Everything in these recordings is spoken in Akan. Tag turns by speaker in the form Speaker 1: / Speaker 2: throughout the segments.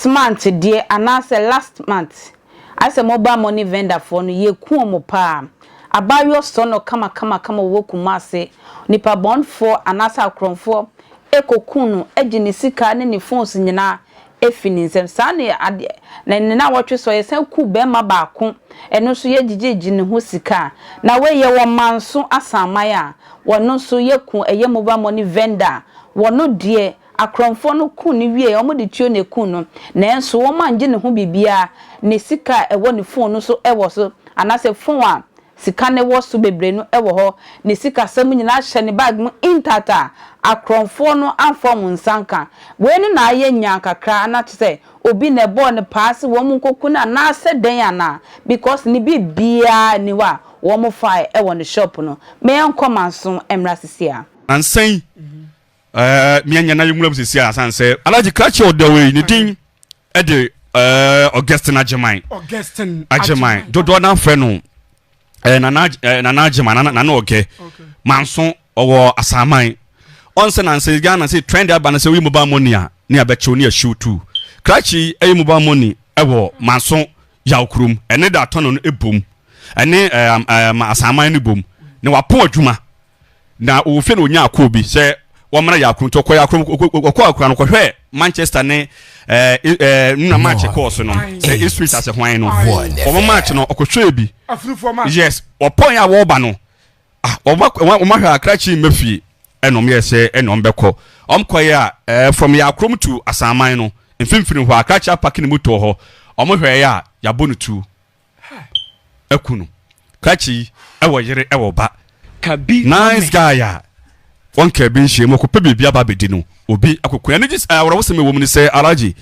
Speaker 1: This month deɛ anaasɛ last month ayɛ sɛ mobile money vendor foɔ no yɛku wɔn paa. Abaayewa sɔ no kama kama kama ɔwɔ Kumasi. Nipa bɔnfoɔ anaasɛ akorɔmfoɔ kɔku no gye ne sika ne ne phones nyinaa fi ne nsam. Saa ne adeɛ na ne nawɔtwe so yɛsan ku barima baako ɛno nso yɛgyegyegye ne ho sika. Na wei yɛwɔ Manso Asanman a wɔno nso yɛku ɛyɛ mobile money vendor a wɔno deɛ Akorɔmfoɔ no kuu no wieeɛ, wɔde tuo na ɛkuu no, nanso wɔangye ne ho biribiara, ne sika a ɛwɔ ne phone no so wɔ so, anaasɛ phone a sika no wɔ so bebree no wɔ hɔ, ne sikasɛm nyinaa hyɛ ne bag mu intact a akorɔmfoɔ no amfa wɔn nsa anka. Wei no na ayɛ nyaa kakra, na kyerɛ sɛ obi na ɛbɔɔ no paa sɛ wɔn nkɔku no anaasɛ dɛn anaa, because ne biribiara nni hɔ a wɔfaeɛ wɔ ne shop no. Ma yɛnkɔ manso mmra sisi a.
Speaker 2: Nansa yi, Ɛɛ mia nya na yɛ nwura mu sisi a asan sɛ Alhaji Krakye Ɔdɛwei ne din ɛde ɛɛ Augustine Agyeman.
Speaker 3: Augustine
Speaker 2: Agyeman dodoɔ na afrɛ no ɛɛ Nana ɛɛ Nana Agyeman Nana Nana Ɔgɛ Manso ɔwɔ Asaman ɔnsɛ nansa Ghana sɛ trend aba no sɛ woyi mobile money a ne abɛkyew ne ahyiw tu Krakye ɛyɛ mobile money ɛwɔ Manso Yaw kurom ɛne da atɔnɔ no ebom ɛne ɛɛ ɛɛ Asaman no bom na wapɔn adwuma. Na ɔwɔ fie na ɔnyaa kɔɔ bi sɛ wɔmmra Yaakrom nti ɔkɔ Yaakrom ɔkɔ akura no kɔhwɛ Manchester ne ɛɛ ɛɛ nna match kɔɔ so no sɛ Ipswich asɛ hwan no wɔn match no ɔkɔhwɛɛ bi yes wɔpɔn a wɔreba no ah wɔn wɔn ahwɛ akrakye mma fie ɛna wɔn yɛ sɛ ɛna wɔn bɛkɔ wɔn kɔɛ a ɛɛ from Yaakrom to Asanman no mfimfini hɔ akrakye apaki ne motor hɔ wɔn hwɛɛ a yabɔ no tuo. aku no krakye yi ɛwɔ yere ɛwɔ ba nice guy a wɔn kaa bi nhyia mu ɔkɔpɛ biribi aba abɛdi no obi akɔkɔ ɛno gye awerɛhosɛm ɛwɔ mu ne sɛ alagye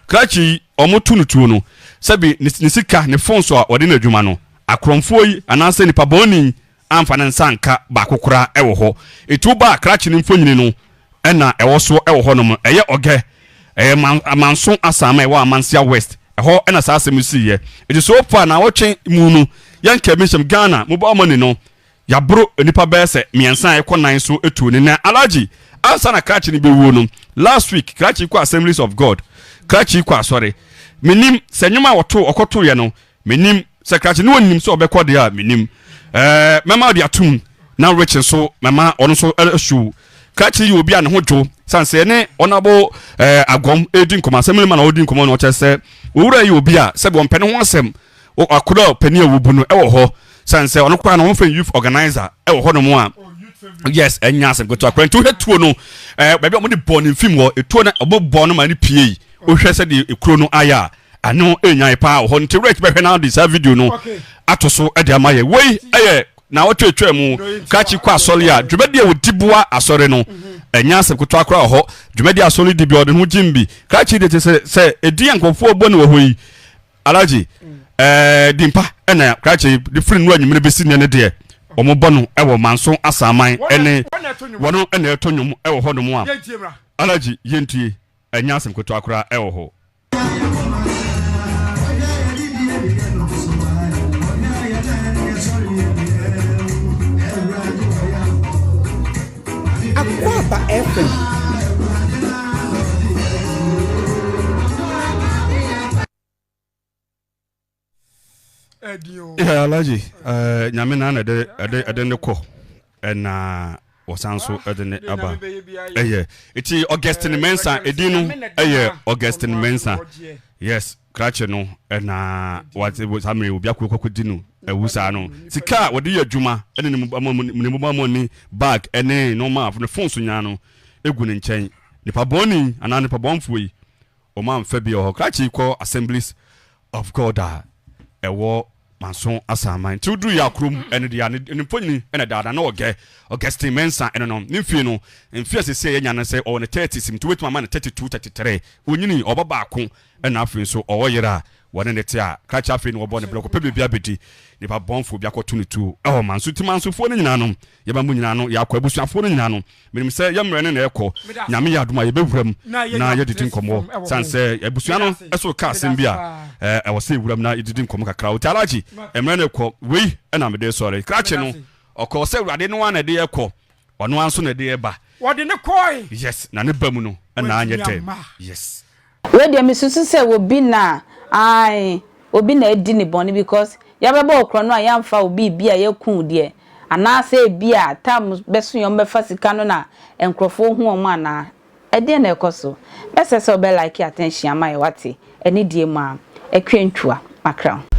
Speaker 2: krakye yi wɔn to no tuo no sɛbi ne sika ne fon so a ɔde no adwuma no akorɔmfoɔ yi anaasɛ nipa bɔne amfa ne nsa anka baako koraa wɔ hɔ. Eti woba a krakye no mfonini no na ɛwɔ so wɔ hɔnom. Ɛyɛ Ɔgɛ, ɛyɛ Manso Asaama a ɛwɔ Amansia West. Ɛhɔ na saa asɛm no siiɛ. Eti so far naawɔtwe mu no, yɛn Kɛminhyɛm Ghana mobile money no, yɛaboro nnipa bɛyɛ sɛ mmiɛnsa a ɛkɔ nan so tuo no. Na Alhaji, ansa na krakye no bɛwuo no, last week krakye kɔ Assemblies of God, krakye kɔ asɔre. Mennim sɛ nnwom a wɔto ɔkɔtoeɛ no, Mennim. Sɛ krakye ne ɔnim sɛ ɔbɛkɔ deɛ a, mennim. Ɛɛ, mɛma ɔde atom na Rich nso mɛma ɔno nso asuo. Krakye yɛ obi a ne ho dwo sane sɛ ɛne ɔnabo ɛɛ agɔm ɛredi nkɔmmɔ asɛm no ma na ɔredi nkɔmmɔ no ɔkyerɛ sɛ owura yɛ obi a sɛbi ɔmpɛ ne ho asɛm akɔda panin a wɔbu no ɛwɔ hɔ sane sɛ ɔno koraa no wɔmfrɛ youth organizer ɛwɔ hɔ nom a yes ɛnya asɛm ketewa koraa nti wohwɛ tuo no ɛɛ baabi a wɔde bɔɔ ne mfim wɔ etuo no wɔbɔ bɔɔ no ma ne pie yi wohwɛ sɛdeɛ ekuro no ayɛ a Ano enyae paa wɔ hɔ nti Rich bɛhwɛ na ɔde saa video no ato so de ama yɛ. Wei yɛ naawɔtwe atwa mu krakye kɔ asɔre a dwumadi a wɔdi boa asɔre no ɛnyɛ asɛm ketewa koraa wɔ hɔ. Dwumadi asɔre di bi ɔde ho gyim bi. Krakye de te sɛ sɛ ɛdin a nkurɔfoɔ bɔ no wɔ hɔ yi Alhaji ɛɛ dimpa ɛna krakye de firi nnura nwumere bɛsi nnɛ no deɛ wɔn bɔ no ɛwɔ Manso Asaman ɛne wɔn ɛna ɛto nnwom ɛwɔ hɔ nom a Alhaji yɛntie ɛnyɛ asɛm ketewa koraa ɛwɔ hɔ.
Speaker 4: Akwaaba FM.
Speaker 2: Yeah, Alhaji, uh, nyame na na ɛde ɛde ɛde ne kɔ ɛna wɔsan so ɛde ne aba ɛyɛ eti Augustine Mensah edin no ɛyɛ Augustine Mensah yes krakye no ɛna wɔte saa mmiri obi akɔ kɔkɔ di no ɛwu saa no sika a wɔde yɛ adwuma ɛne ne ne mobile money bag ɛne nneɛma ne phone so nyinaa no egu ne nkyɛn nipa bɔnni anaa nipa bɔnfoɔ yi Wɔn amfa bi wɔ hɔ. Krakye yi kɔ Assemblies of God a ɛwɔ Manso Asaman. Nti woduru yɛ akurom ɛno deɛ ne ne mfonini ɛna ɛda na ɔgɛ Augustine Mensah ɛno no ne mfie no mfie a sɛsɛ yɛnya no sɛ ɔwɔ ne 30s nti wobɛtumi ama no 32 33 onyini ɔba baako ɛna afei nso ɔwɔ yere a wɔne ne te a krakye afei na wɔbɔ ne brɛ kɔpɛ biribi abɛdi nipa bɔnfoɔ bi akɔto ne tuo ɛwɔ Manso nti Mansofoɔ no nyinaa no yɛma mu nyinaa no yɛakɔ abusuafoɔ no nyinaa no Menim sɛ yɛ mmerɛ no na ɛrekɔ. Nyame yɛ adom a yɛbɛwura mu na yɛadidi nkɔmmɔ. Sane sɛ abusua no so reka asɛm bi a, ɛwɔ sɛ yɛwura mu na yɛdidi nkɔmmɔ kakra. Ɔti Alhaji, mmerɛ no rekɔ, wei na mede resɔre. Krakye no, ɔkɔɔ sɛ Awurade no ara na ɛde yɛkɔ, ɔno ara nso na ɛde yɛba.
Speaker 3: Wɔde no kɔe.
Speaker 2: Yes, na ne ba mu no na anyɛ dɛ. Yes.
Speaker 1: Wei deɛ mesusu sɛ obi na ae obi na adi ne bɔne because yɛbɛbɔ wo korɔno a yɛamfa wo biribi a yɛaku wo deɛ anaasɛ ebia tam bɛso yɛn wɔbɛfa sika no na nkurɔfoɔ hu wɔn anaa ɛdeɛn na ɛkɔ so? Mɛsrɛ sɛ wobɛ like attention ama yɛ wate anidie mu a Akua Ntua Makra.